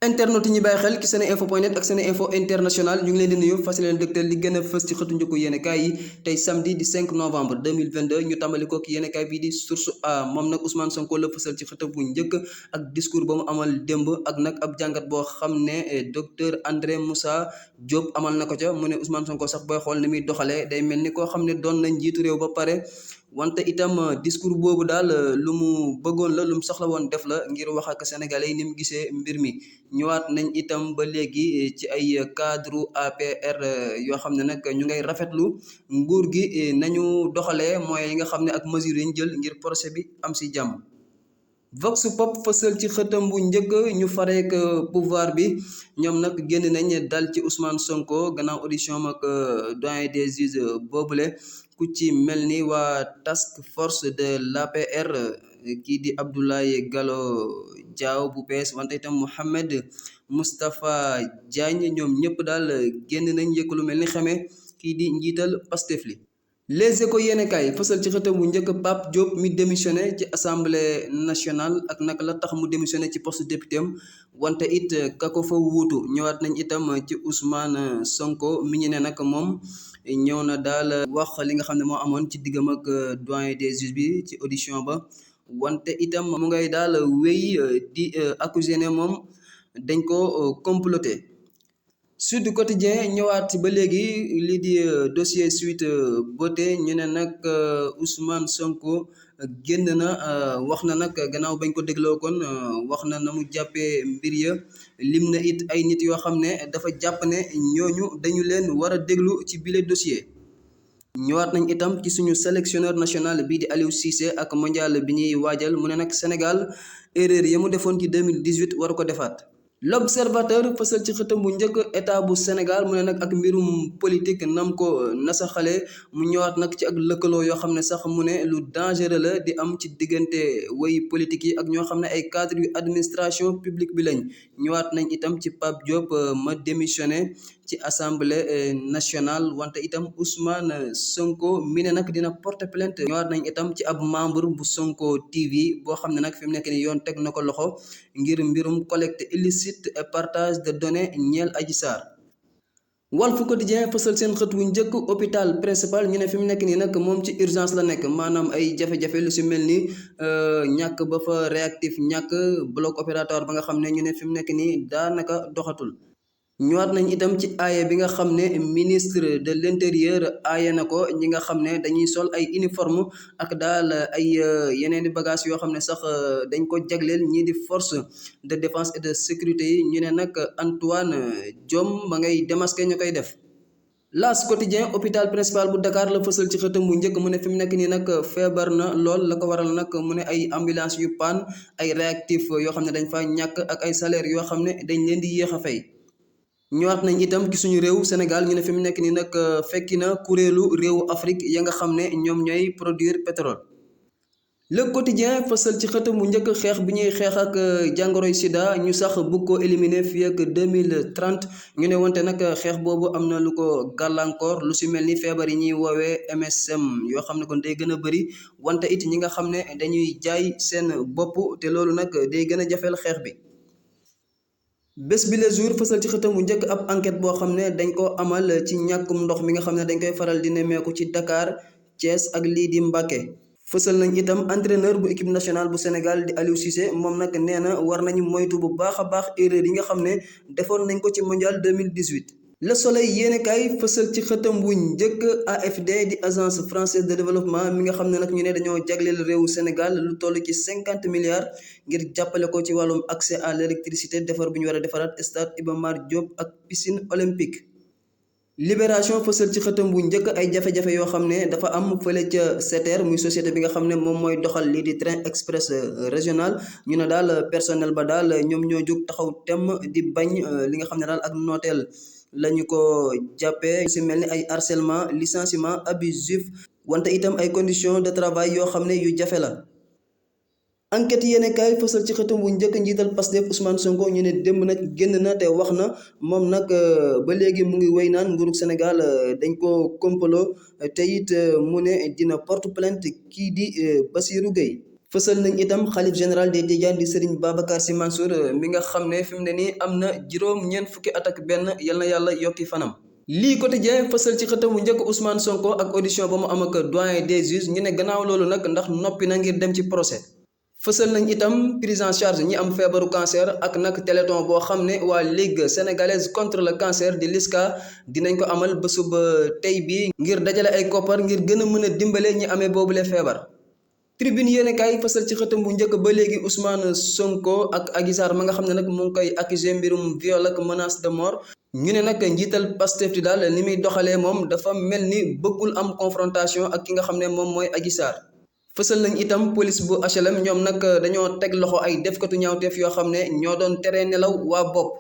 internet yi ñuy bàyyi xel ci seneinfo.net ak seneinfo international ñu ngi leen di nuyu fas leen dëgtal li gën a fës ci xëtu njëkku yéenekaay yi tey samedi di 5 novembre 2022 ñu tàmbali ko ki yéenekaay bii di Source A moom nag Ousmane Sonko la fësal ci xëtam bu njëkk ak discours ba mu amal démb ak nag ab jàngat boo xam ne docteur André Moussa Diop amal na ko ca mu ne Ousmane Sonko sax booy xool ni muy doxalee day mel ni koo xam ne doon nañ njiitu réew ba pare wante itam discours boobu daal lu mu bëggoon la lu mu soxla woon def la ngir wax ak sénégalais yi ni mu gisee mbir mi ñëwaat nañ itam ba léegi ci ay cadre APR yoo xam ne nag ñu ngay rafetlu nguur gi nañu doxalee moyens yi nga xam ne ak mesures yi ñu jël ngir procès bi am si jàmm. Vox Pop fësal ci xëtam bu njëkk ñu fareek pouvoir bi ñoom nag génn nañ dal ci Ousmane Sonko gannaaw audition ak doyen des juges boobule ku ci mel ni waa task force de l'APR kii di Abdoulaye Gallo Diaw bu PS wante itam Mohamed Moustapha Diagne ñoom ñëpp daal génn nañ yëkk lu mel ni xame kii di njiital Pastef li Les Échos yéenekaay fësal ci xëtam bu njëkk Pape Diop mi démissionné ci assemblée nationale ak naka la tax mu démissionné ci poste député am wante it ka ko fa wuutu ñëwaat nañ itam ci Ousmane Sonko mi ñu ne nag moom ñëw na daal wax li nga xam ne moo amoon ci diggam ak doyen des juges bi ci audition ba wante itam mu ngay daal wéy di accusé ne moom dañ ko comploté. Sud Quotidien ñëwaat ba léegi lii di dossier Sweet Beauté ñu ne nag Ousmane Sonko génn na wax na nag gannaaw bañ ko dégloo kon wax na na mu jàppee mbir ya lim na it ay nit yoo xam ne dafa jàpp ne ñooñu dañu leen war a déglu ci bile dossier. ñëwaat nañ itam ci suñu sélectionneur national bii di Aliou Cissé ak mondial bi ñuy waajal mu ne nag Sénégal erreur ya mu defoon ci 2018 waru ko defaat. L'Observateur fësal ci xëtam bu njëkk état bu Sénégal mu ne nag ak mbirum politique nam ko nasaxale mu ñëwaat nag ci ak lëkkaloo yoo xam ne sax mu ne lu dangereux la di am ci diggante way politique yi ak ñoo xam ne ay cadre yu administration publique bi lañ ñëwaat nañ itam ci Pape Diop ma démissionné ci assemblée nationale wante itam Ousmane Sonko mi ne nag dina porter plainte ñëwaat nañ itam ci ab membre bu Sonko TV boo xam ne nag fi mu nekk ni yoon teg na ko loxo ngir mbirum collecte illicite et partage de données ñeel Adji Sarr. Walf Quotidien fësal seen xët wu njëkk hôpital principal ñu ne fi mu nekk nii nag moom ci urgence la nekk maanaam ay jafe-jafe lu si mel ni ñàkk ba fa réactif ñàkk bloc opératoire ba nga xam ne ñu ne fi mu nekk nii daanaka doxatul. ñëwaat nañ itam ci aaye bi nga xam ne ministre de l'intérieur aaye na ko ñi nga xam ne dañuy sol ay uniforme ak daal ay yeneen i bagages yoo xam ne sax dañ ko jagleel ñii di force de défense et de sécurité yi ñu ne nag Antoine Diome ma ngay démasqué ñu koy def. L'As Quotidien hôpital principal bu Dakar la fësal ci xëtam bu njëkk mu ne fi mu nekk nii nag feebar na lool la ko waral nag mu ne ay ambulance yu panne ay réactif yoo xam ne dañ fa ñàkk ak ay salaire yoo xam ne dañ leen di yéex a fay. ñëwaat nañ itam ci suñu réew Sénégal ñu ne fi mu nekk nii nag fekki na kuréelu réewu Afrique ya nga xam ne ñoom ñooy produire pétrole. Le Quotidien fësal ci xëtam bu njëkk xeex bi ñuy xeex ak jàngoroy sida ñu sax bugg ko éliminer fii ak 2030 ñu ne wante nag xeex boobu am na lu ko gàllankoor lu si mel ni feebar yi ñuy woowee MSM yoo xam ne kon day gën a bëri wante it ñi nga xam ne dañuy jaay seen bopp te loolu nag day gën a jafeel xeex bi. Bés bi le jour fësal ci xëtam bu njëkk ab enquête boo xam ne dañ ko amal ci ñàkkum ndox mi nga xam ne dañ koy faral di nemmeeku ci Dakar Thiès ak lii di Mbacké fësal nañ itam entraîneur bu équipe nationale bu Sénégal di Aliou Cissé moom nag nee na war nañu moytu bu baax a baax erreur yi nga xam ne defoon nañ ko ci mondial 2018. Le Soleil yéenekaay fësal ci xëtam bu njëkk AFD di agence française de développement mi nga xam ne nag ñu ne dañoo jagleel réewu Sénégal lu toll ci 50 milliards ngir jàppale ko ci wàllum accès à l'électricité defar bu ñu war a defaraat stade Iba Mar Diop ak piscine olympique. Libération fësal ci xëtam bu njëkk ay jafe-jafe yoo xam ne dafa am fële ca SETER muy société bi nga xam ne moom mooy doxal lii di train express régional ñu ne daal personnel ba daal ñoom ñoo jóg taxaw temm di bañ li nga xam ne daal ak nooteel lañu ko jàppee si mel ni ay harcèlement licenciement abusif wante itam ay conditions de travail yoo xam ne yu jafe la. Enquête yéenekaay fësal ci xëtam bu njëkk njiital Pastef Ousmane Sonko ñu ne démb nag génn na te wax na moom nag ba léegi mu ngi wéy naan nguurug Sénégal dañ ko kompaloo te it mu ne dina porte plainte kii di Bassirou Gueye. fësal nañ itam xalif général des Tidianes di Serigne Babacar Sy Mansour mi nga xam ne fi mu ne nii am na juróom-ñeent fukki at ak benn yal na yàlla yokki fanam. lii quotidien fësal ci xëtam bu njëkk Ousmane Sonko ak audition ba mu am ak doyen des juges ñu ne gannaaw loolu nag ndax noppi na ngir dem ci procès. fësal nañ itam prise en charge ñi am feebaru cancer ak nag téléthon boo xam ne waa Ligue sénégalaise contre le cancer di LISCA dinañ ko amal bésub tey bii ngir dajale ay koppar ngir gën a mën a dimbale ñi amee boobule feebar. Tribune yéen kaay fësal ci xëtam bu njëkk ba léegi Ousmane Sonko ak Adji Sarr ma nga xam ne nag mu ngi koy accusé mbirum viol ak menace de mort ñu ne nag njiital Pastef di daal ni muy doxalee moom dafa mel ni bëggul am confrontation ak ki nga xam ne moom mooy Adji Sarr. fësal nañ itam police bu HLM ñoom nag dañoo teg loxo ay defkatu ñaawteef yoo xam ne ñoo doon tere nelaw waa bopp.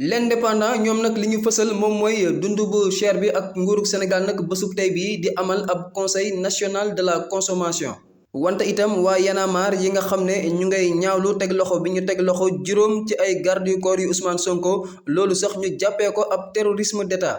L'Indépendant ñoom nag li ñu fësal moom mooy dund bu cher bi ak nguurug Sénégal nag bésub tey bii di amal ab conseil national de la consommation. wante itam waa Y'en a marre yi nga xam ne ñu ngay ñaawlu teg loxo bi ñu teg loxo juróom ci ay garde du corps yu Ousmane Sonko loolu sax ñu jàppee ko ab terrorisme d'État.